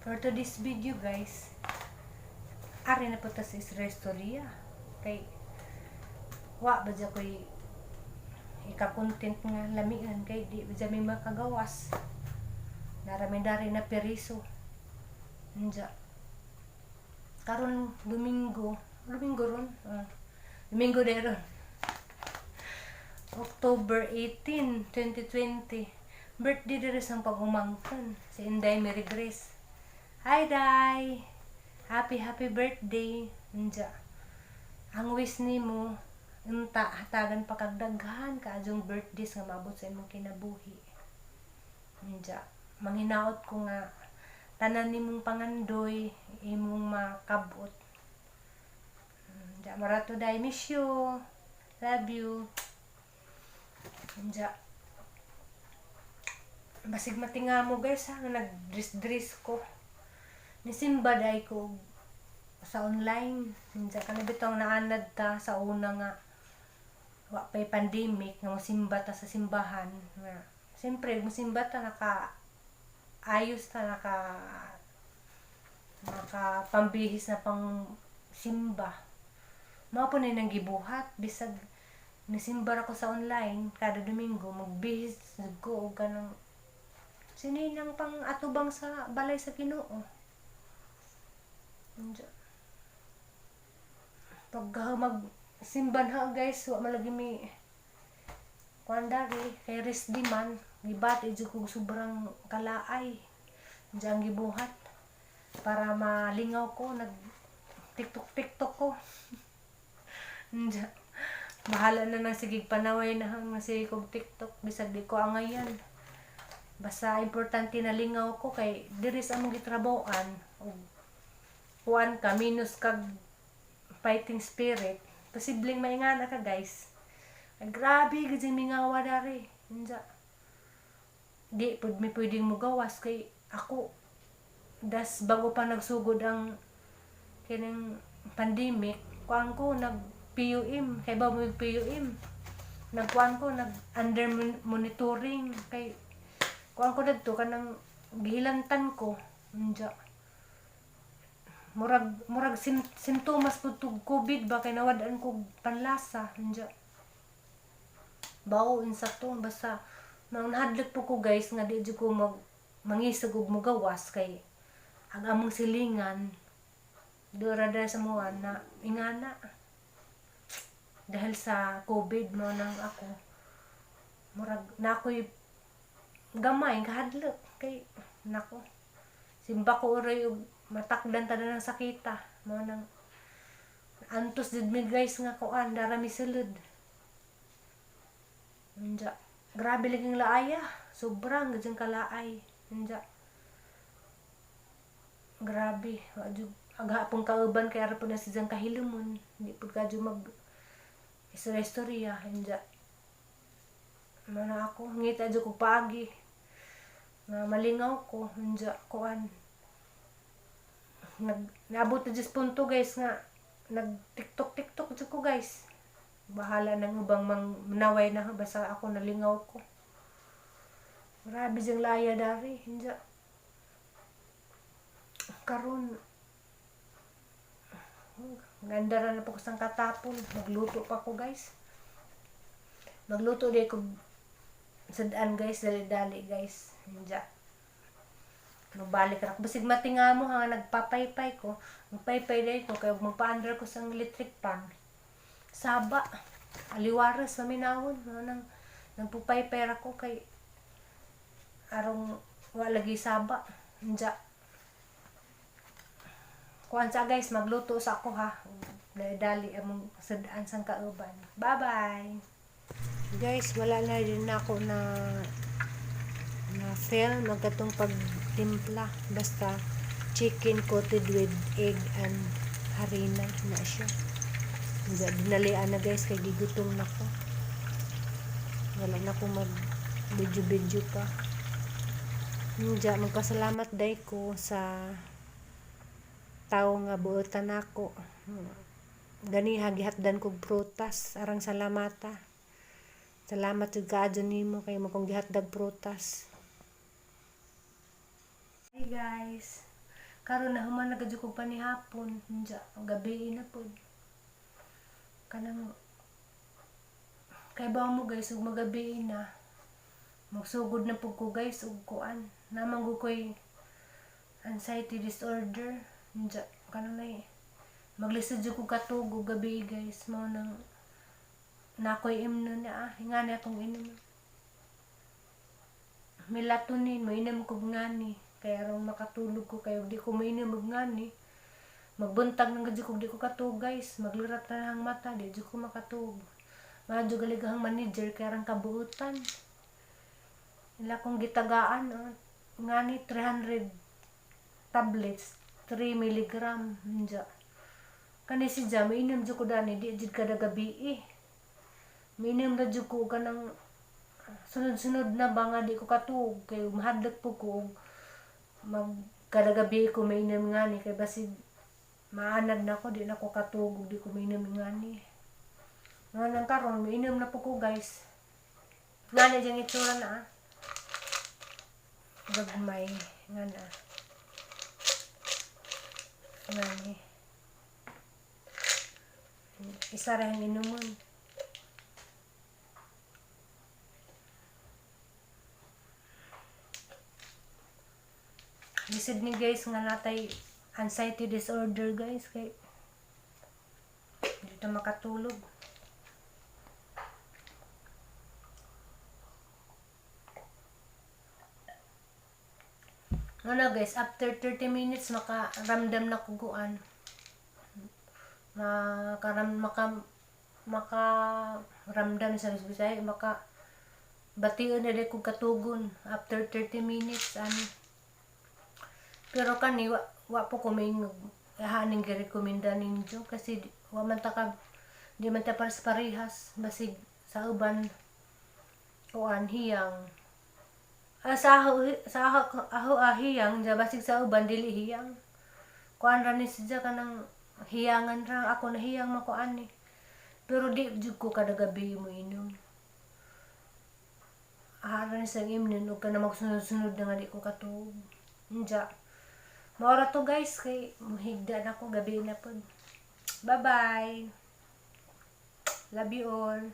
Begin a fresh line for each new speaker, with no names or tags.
For today's video, guys, ari na po ta sa istorya. Kay wa ba dya ko'y ika-content nga lamian kay di ba dya may makagawas. Narami dari na periso. Unja. Karon Domingo, Domingo ron. Domingo de ron. October 18, 2020. Birthday diri sa pag-umangkon si Inday Mary Grace. Hi, Day! Happy happy birthday. Unja. Ang wish nimo unta hatagan pa kag daghan kaayong birthdays nga maabot sa imong kinabuhi. Unja. Manghinaot ko nga tanan nimong pangandoy imong makabot. Unja, mao ra to, Day. Miss you. Love you. Unja. Basig matinga mo, guys, ha, nga nag-dress-dress ko. Nisimba day ko sa online. Unja kani bitong naanad ta sa una nga wa pa'y pandemic nga mosimba ta sa simbahan nga siyempre mosimba ta, naka ayos ta, naka naka pambihis na pang simba. Mao po na nang gibuhat, bisag nisimba ra ko sa online kada Domingo, magbihis ko og kanang sininang pang atubang sa balay sa Ginoo. Unja. Pag mag simban ha, guys, wa malagi mi kuan dari kay rest di man gibati jud kog sobrang kalaay. Unja ang gibuhat para malingaw ko, nag TikTok TikTok ko. Unja. Bahala na nang sige panaway na hang sige kog TikTok bisag di ko angayan. Basta importante na lingaw ko kay diri sa among gitrabahoan og kuan ka, minus kag fighting spirit, posibleng maingana ka, guys. Ay, grabe gid mingawa dari. Unja. Di pud mi pwedeng mugawas kay ako das bago pa nagsugod ang kining pandemic, kuan ko, nag PUM kay ba mo PUM, nagkuan ko, nag under monitoring kay kuan ko dadto, kanang gihilantan ko. Unja, murag murag simptomas pud tug COVID ba kay nawad-an kog panlasa. Unja, bao insakto, basta nang nahadlok po ko, guys, nga di jud ko mag mangisog og mugawas kay ang among silingan dura dara sa muan na ingana dahil sa COVID. Mo nang ako murag na ako'y gamay kahadlok kay nako, simba ko oray og matakdan ta na ng sakita. Mo nang antos jud mi, guys, nga kuan dara mi sulod. Unja, grabe laging laaya, sobrang gud kalaay. Unja, grabe, wa jud aghapong kauban kay ara pud na siyang kahilumon, hindi pud kadyo mag istorya. Unja, mo na ako ngita jud kog paagi nga malingaw ko. Unja, kuan, nag naabot na jud punto, guys, nga nag TikTok TikTok jud ko, guys. Bahala nang ubang mang manaway na, basta ako nalingaw ko. Grabe diyang laya dari. Unja, karon ganda ra na po ko sang katapon. Magluto pa ko, guys. Magluto di ko sad-an, guys, dali-dali, guys. Unja, mabalik ra ko. Basig matinga mo ha, nagpapaypay ko. Magpaypay dahil ko kay magpa-under ko sa electric pan. Saba. Aliwaras maminawon. Ano nang nagpupaypay ra ko kay arong wa lagi saba. Unja. Kuan sa, guys, magluto sa ako ha. Dali-dali among sad-an sang kauban. Bye-bye. Guys, wala na din ako na na film ang katong pagtimpla. Basta chicken coated with egg and harina na siya. Diya, dinalian na, guys, kay gigutom na ko. Wala na ko mag video video pa. Diya, magpasalamat day ko sa tao nga buotan nako. Ganiha gihatdan kog prutas arang salamata. Salamat jud kaayo nimo kay mo kong gihatdag prutas. Hi, guys. Karon na human na gud ko panihapon, unja gabi na pod. Kanang kay ba mo, guys, ug magabi na magsugod na pud ko, guys, ug kuan naman ko koy anxiety disorder. Unja kanang nay maglisod jud ko katug og gabi, guys. Mao nang nakoy imnon na ah ngani akong inom melatonin. Moinom ko ngani kay aron makatulog ko, kay di ko mainom og ngani magbuntag nang gud ko, di ko katug, guys. Maglirat na ang mata, di jud ko makatug. Madyo galigahang manager kay arang kabuutan ila kong gitagaan, oh. Ngani 300 tablets, 3 milligram. Unja kani si Jam, mainom jud ko dani, di jud kada gabi eh. Miinom na jud ko kanang sunod-sunod na ba nga di ko katuog kay mahadlok po ko og mag kada gabi ko mainom ngani kay basig maanad na ko, di na ko katuog og di ko mainom ngani. Nga nang karon mainom na po ko, guys. Ngani diyang itsura na ah. Gagmay nga na. Ngani. Isa ra ang inumon. Lisod ni, guys, nga natay anxiety disorder, guys, kay dito makatulog. Ano, guys, after 30 minutes makaramdam na kuguan. Makaram maka makaramdam sa Bisaya, maka bation na ko katugon after 30 minutes ani. Pero kani wa po ko may haning girekomenda ninyo kasi wa man ta ka di man ta pares parehas. Basig sa uban kuan hiyang, ah, sa aho, ah, hiyang ja, basig sa uban dili hiyang. Kuan ra ni siya, kanang hiyangan ra. Ako nahiyang man ko ani, pero di jud ko kada gabi mo inom. Ara ni sa imnon ug kana magsunod-sunod na nga di ko katuog. Unja mao ra to, guys, kay muhigda na ko, gabi na pod. Bye bye, love you all.